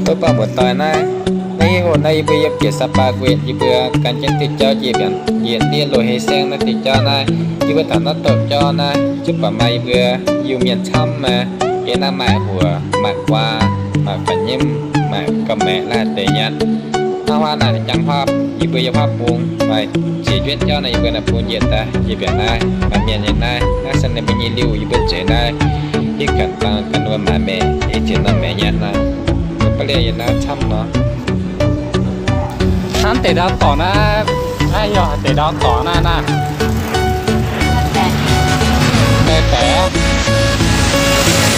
Mbuo buangh muoz-doic naaiv, naaiv hingv hoc naaiv yie mbuo yiem bieqc Sapa gueic, yie mbuo gan jienv diuh jauv njiec mbiaangc, njiec ndiev loz-hei saeng naaiv diuh jauv naaiv, yie mbuo taux naaiv doqc jauv naaiv, jienv baac maaih yie mbuo Iu-Mienh camv maah, yiem naaiv maaih huoc, maaih guaa, maaih faix-nyimv, maaih ga'maeqc laaix deix nyatv. Hnangv huaav naaic jangx huaav, yie mbuo yiem huaav bung maaih ziec njuenv jauv naaiv, yie mbuo naaiv bung njiec daaih njiec mbiaangc naaiv, maaih mienh nyei naaiv, naaiv se ninh mbuo nyei liuh, yie mbuo nzueic naaiv, hitv ganh bang ganh wuov maaiz maengc, hitv ziex norm maengc nyatv naaiv. Mbuo ba'lieqv yiem naaiv camv nor. Hnamv deix ndau dorngc naaiv, naaiv yaac deix ndau dorngc naaiv naaiv. Mv deix,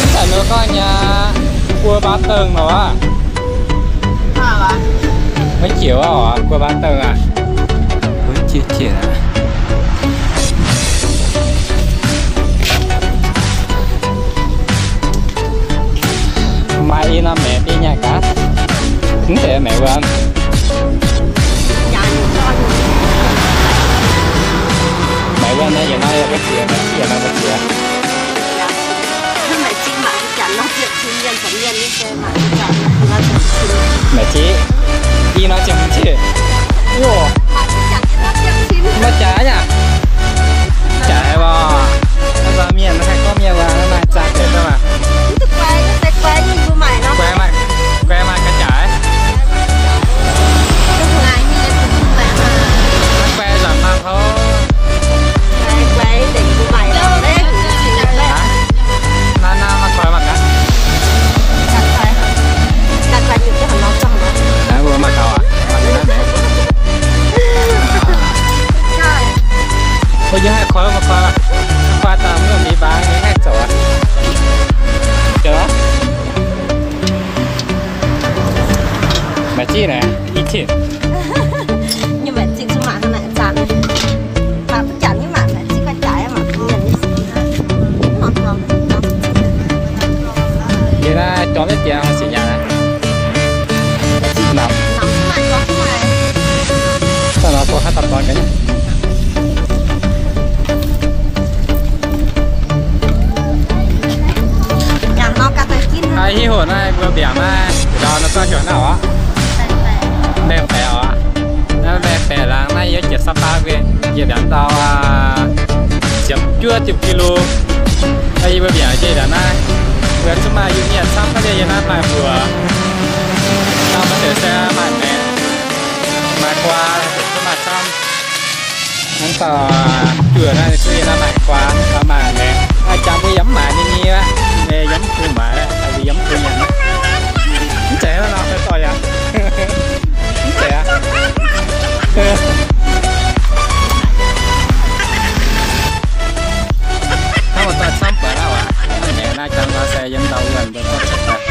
mv deix nor gorngv nyei, guo baav dengh nor aqv. Maiv jiex oc, guo baav dengh aqv. Maaih i norm maengc biei nyaanh gaax. Mv deix maengc wuov. Maengc wuov naaiv yietc naaiv mbuo jiex, yietc naaiv mbuo jiex. Maengc ziqv, i norm ziepc hmz civ. Woc. Maaih jaax yaac jaax haic woc. Naaiv nzauh mienh haih gorngv mienh waac, maaih zaah deix duqv maah. Guai maaih, guai maaih ga'jaaix. Guai nzangc maah hov. Naaiv, naaiv maiv koi mangc gaax. Naaiv mbuo mangc gaax oc. Mbuo yie haih koi mangc gaax. Guai daaih mv mingh mbaang, yie haih zoux aqv. Jiex aqv. Maiv ziqv naaic, i cin. Yie naaiv jorm yietv jiex sic nyaanh aqv. Nor, nor, nor, haaix dauh dorn ga'nyei. Aa, hiv hoc naaiv mbuo mbiaangc naaiv, ndau naaiv gorngv heuc naaiv oc. Mbaengx-baeqc oc. Naaiv mbaengx-baeqc laangz naaiv yiem jiex Sapa gueic, yiem mbiaangc ndau ziepc juov diuh kilo. Naaiv yie mbuo mbiaangc jiex mbiaangc naaiv, mbuo zuqc maaih Iu-Mienh camv, maiv liemh yiem naaiv maaih mbuox. Ndau maiv deix se maaih maengc, maaih guaa, zuqc maaih camv. Hnangv dauh juoh naaiv, ninh zuqc yiem naaiv maaih guaa, maaih maengc. Jangx mbuo yaac mv maaiz ninh nyei aqv, yaac mv bun maaiz, yaac mv bun mienh. Mv zeiz hnangv nor, dorh yaac mv zeiz aqv. Hnangv maaih daaih camv buatc aqv. Naaiv maengc naaiv jangx gau se yiem ndau wuonh mbuo zorqv cuotv daaih.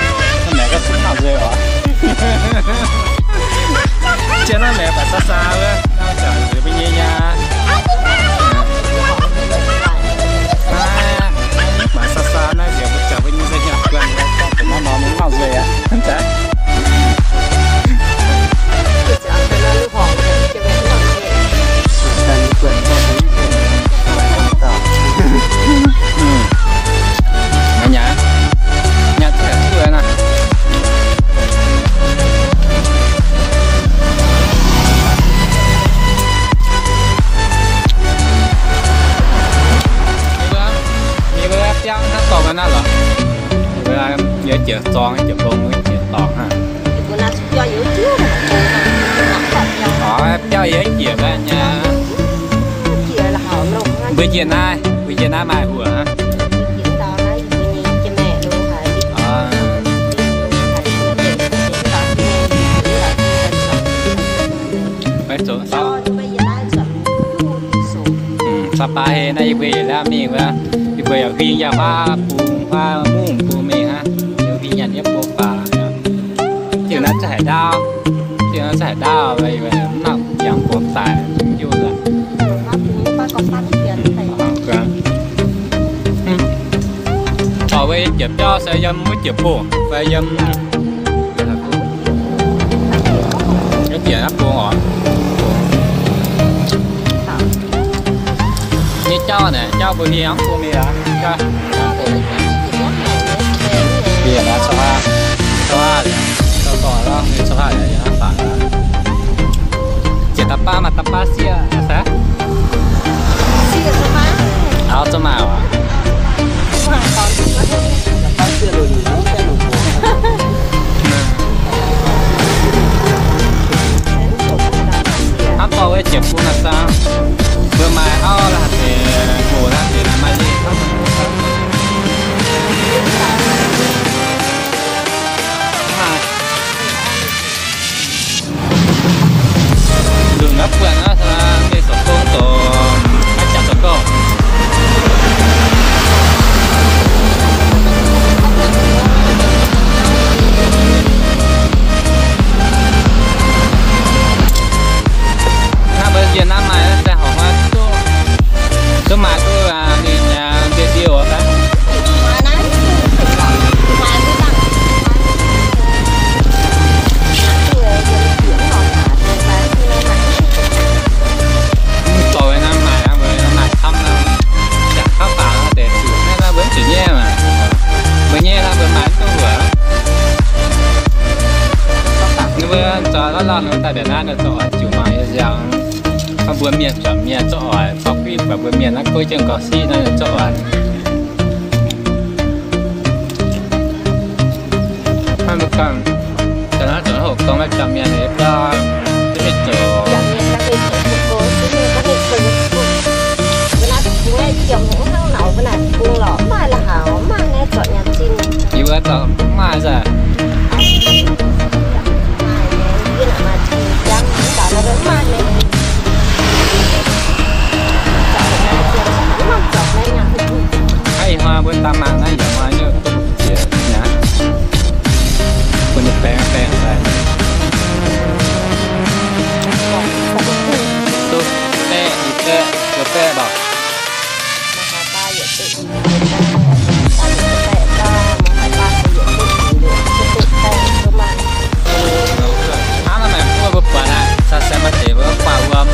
Naaiv maengc gauh zuqc nangh nzueic oc. Jiex naaiv maengc baac saa saa wuov, nangh jangx nzueic mbuo nyei nyei. Baac saa saa naaiv nziex mbuo jangx mbuo nyei se hiaangx guanh, gorngv deix naaiv nor mbuo nangh nzueic aqv. Yie mbuo biauv hnangv dorngx naaiv lorqc. Yie mbuo yiem jiex zorng jiex mbong jiex dorngx hnangv. Oix biauv yie jiex maiv nyei. Mbuo jiex naaiv, mbuo jiex naaiv maaih huoc hnangv. Maiv zoux. Sapa hei naaiv yie mbuo yietc laauv mingh wuov, yie mbuo yaac huing yaac huaav bung, huaav mungv bung mingh hnangv, yaac huing nyanc yiem bung baac. Diuh naaiv za'gengh haic ndaauv, diuh naaiv za'gengh haic ndaauv, mv nangc jangx buonc daic, mv hiuv aqv. Corc wuov jiex biauv se yiem wuov jiex bung fai yiem Yie jiex naaiv bung oc. Nyei jauv naaic, jauv mbuo nyei hnangv bung mingh aqv. Mienh naaiv cau aav, cau aav liuz, cau dorh Buatc naaiv mienh zoux gong zoux, maiv jaax zoux gong. Naaiv mbuo yie naaiv maaih daaih horpc duqv, duqv maaih duqv ninh nyei video fai? Mv dorh naaiv maaih, maaih camv naaiv, jangx kauv faaux deix zuqc naaiv, naaiv mbuo mv zuqc nyaiv maah. Mbuo nyaiv naaiv mbuo maaih mv duqv wuov. Ninh mbuo zoux lauh lauh nor daaih mbiaauc naaiv ninh zoux oix ziouc mangc yie nziaauc. Mbuo mienh zuangx mienh zoux oix, fai guiv buatc mbuo mienh naaiv gueiv jienv gauh siqv naaiv zoux oix. Hnangv mbuo ganh, ga'naaiv zoux hoqc gong maiv jangx mienh, yie biauv duqv mingh zoux. Yie mbuo zoux mv maaih za'gengh. Ih hnoi mbuo daaih mangc naaiv yaac hnoi nyei duqv jiex nyei. Bun ninh baeng baeng daaih. Duqv baeqv, duqv baeqv, duqv baeqv baac. Hnangv naaiv maengx guoqv mbuo buatc naaiv, caux se maaih deix mbuo buatc wuom,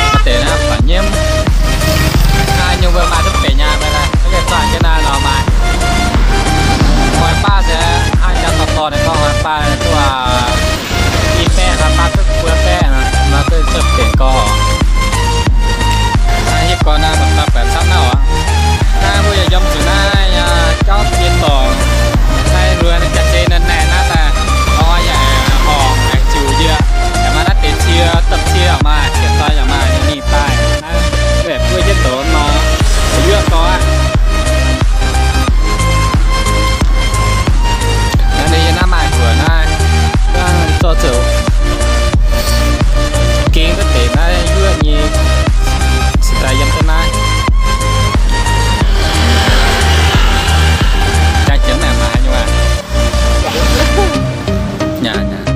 maaih deix naaiv buatc nyiemv. Naaiv nyungc mbuo maaih duqv benx nyei, mbuo naaiv, mv baac zorqv jienv naaiv nor maaih. Hnoi baav se hnangv jaa dorh dorh ninh gorngv hnoi baav duqv i baeqv, hnoi baav duqv buo baeqv nor, nor duqv cuotv benx gorx. Naaiv hietv gorn naaiv mbuo daaih buatc camv naaiv oc. Naaiv mbuo yaac yiem zuqc naaiv jauv ziex dorngx, naaiv luoqc jaax-zinh naaiv naaiv daaih, nor yaac horpc aengx ziux yie, yaac maaih naaiv deix cie, domh cie yaac maaih, jiex daaih yaac maaih, ninh mingh daaih. Naaiv mbuo jienv douz nor, yuoqv gorx aqv. Naaiv ninh yiem naaiv maaih mbuoqc naaiv, zorqv zoux gengh duqv deix naaiv yuoqv nyei, cingx daaih yiem duqv naaiv. Jaa jiex maengc maaih haaix nyungc aqv? Nyanc, nyanc.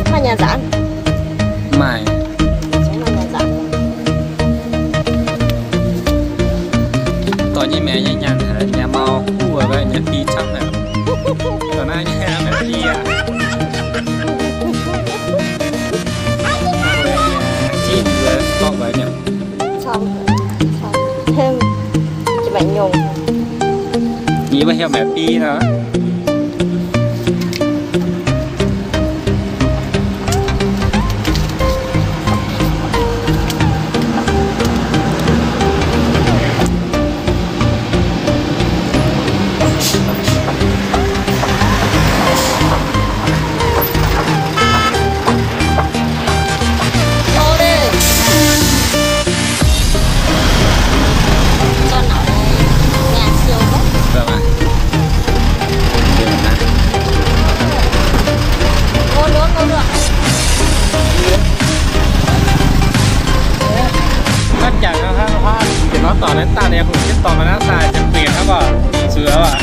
Maaih nyanc nzanc? Maaih. Dorh nyei maengc nyei nyanc, nyanc mau kuv, nyanc di camv naaic. Dorh naaiv nyei maengc di aqv. Jiex mbuo zorqv wuov nyei. Yie mbuo heuc maengc bi nor. Naaiv jangx hnangv huaav, deix norm dorngx naaiv daaih, yie hungh jienv dorngx naaiv daaih, ziangh guinc hnangv oc, zuqc oc.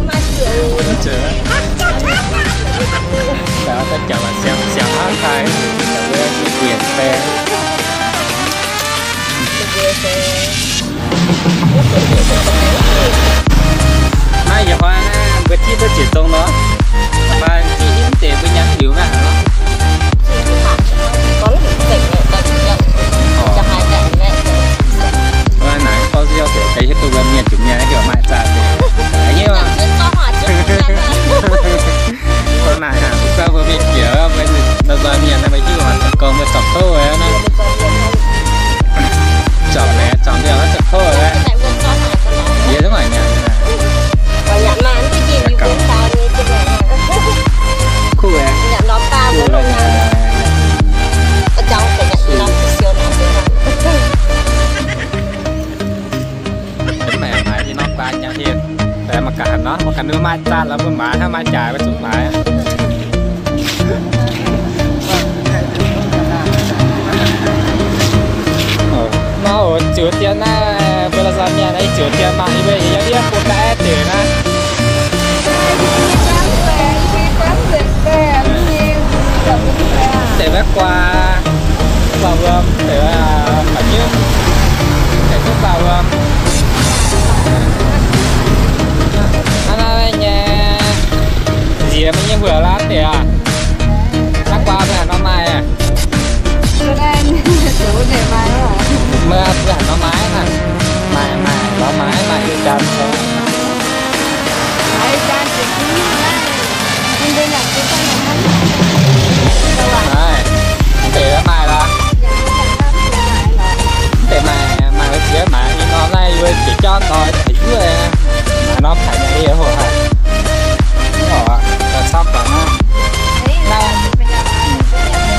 Mv zuqc. Daaih jangx siangx hnangv daaih, guinc daaih. Naaiv yie hnoi naaiv mbuo jiv duqv ziex zong nor, mv baac jiv mv deix mbuo nyanc liuz mv baac nor. Naaiv gorngv nziouv deix, deix hiuv duqv mbuo mienh zuqc mienh heuc maaih zaah deix. A'nyeiv oc. Gorngv naaic hnangv, mbuo gorngv mbuo mienh jiex, mbuo nzoih mienh naaiv mbuo hiuv oc, gorngv mbuo zorpc kouv aqv naaiv. Zorpc maengx, zorpc liouh, zorpc kouv aqv. Yie duqv mangc nyanc. Kuv aqv. Mv baac maaiz ih norm guaax nyei heh, mv baac mangc gaax haaix nor, mangc gaax ninh mbuo maaih zaah lorqc, mbuo maaiz hnangv maaih jaax mbuo zungv maaiz. Ziux dien naaiv, mbuo la'zanc mienh naaiv ziux dien mangc yie mbuo yiem yiem bun daaih deix naaiv. Deix maiv guaa, guaa wuom, deix maiv guaa nyungc, deix duqv guaa wuom. Naaiv naaiv nyei, nziex meih nyei huoc laav deix aac. Naaiv guaa mbuo haaix nor maaih aac? Mbuo, mbuo haaix nor maaih naaic? Maaih, maaih, lorz maaih, maaih ih jaan. Maaih, mv deix maaih lorqc. Mv deix maaih, maaih wuov jiex maaih ih norm naaiv yie mbuo jiex jauv nor, yuoqv maaih norm paaix nyei hoc haic. Mv oc, camv baac naaiv.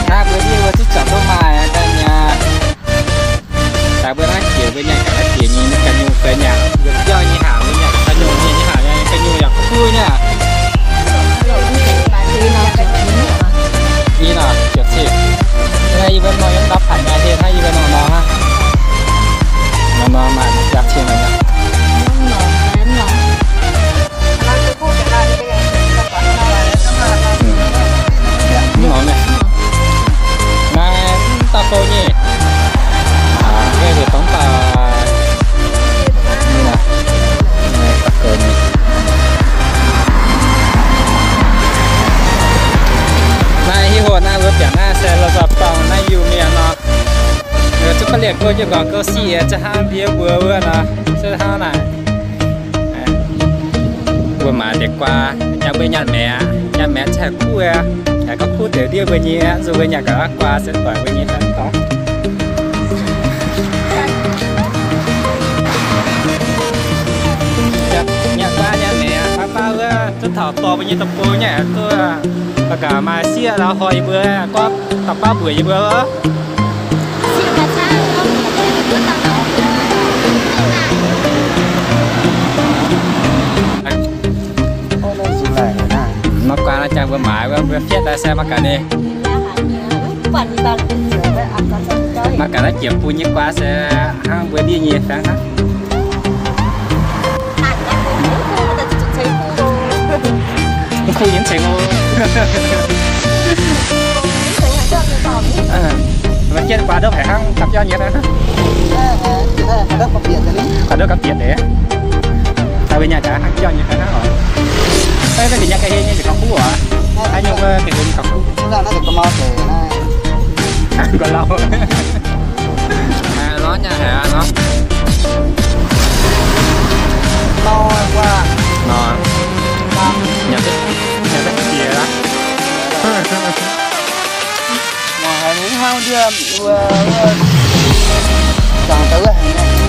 Naaiv mbuo ndiev mbuo zungv zanc duqv maaih daaih nyei. Daaih mbuo naaiv jiex mbuo nyanc ga'naaiv jiex nyei ga'nyungc fai nyanc, mbuo biauv nyei haac, mbuo nyanc ga'nyungc nyei haac, ga'nyungc yaac kuv nyei aqv. Ih nor, ziepc cin. Naaiv yie mbuo nor yiem ndau paaix nyei, hnangv yie mbuo nor nor hnangv. Nor nor maaih ziepc cin nyei. Mv nor meh. Naaiv mv dauh gouv nyei. Aa, ga'naaiv deix dongh dauh. Mv nor. Naaiv dauh gouv nyei. Naaiv hiuv hoc naaiv mbuo biaux naaiv se La'zac Dorngh naaiv Iu-Mienh nor. Zuqc ba'liec gouv jienv nqorngc gouv sic, za'gengh hnangv ndiev mbuo wuov nor, se hnangv naaic. Mbuo maaiz deix guaa, jangx mbuo nyanc maengc, nyanc maengc cingx haih kuv aqv. Haih gorngv kuv deix ndiev mbuo nyei, nzunc mbuo nyanc ga'naaiv guaa se doic mbuo nyei fai mv dorngx. Nyanc guaa nyanc maengc, baav baav wuov duqv taux dorh mbuo nyei deic-bung nyei duqv, mangc gaax maaih sieqv la'hoi yie mbuo, gorngv daux baav mbuox yie mbuo oc. Maiv guaax nor, jangx mbuo maaiz wuov, mbuo fietv daaih se maiv gaax ninh. Maiv gaax naaiv jiex bun nyei guaax se hnangv mbuo ndiev nyei fai hnangv. Mv kuv nyei mv cengx oc. Maiv jienv guaax ndopv haic hnangv gapv biauv nyei fai hnangv. Guaax ndopv gapv bieqc deix. Mbuo nyanc gaax hnangv biauv nyei fai hnangv oc. Naaiv nzunc nyanc ga'hlen nyei nzunc gauh kuv oc. Haaix nyungc mbuo ga'hlen gauh kuv. Nqa'lauh. Lorz nyanc haic aqv nor. Nor. Nyanc, nyanc daaih jiex aqv. Mangc haiz mv hnangv ndiev wuov, wuov, zangc daaih wuov haic nyei.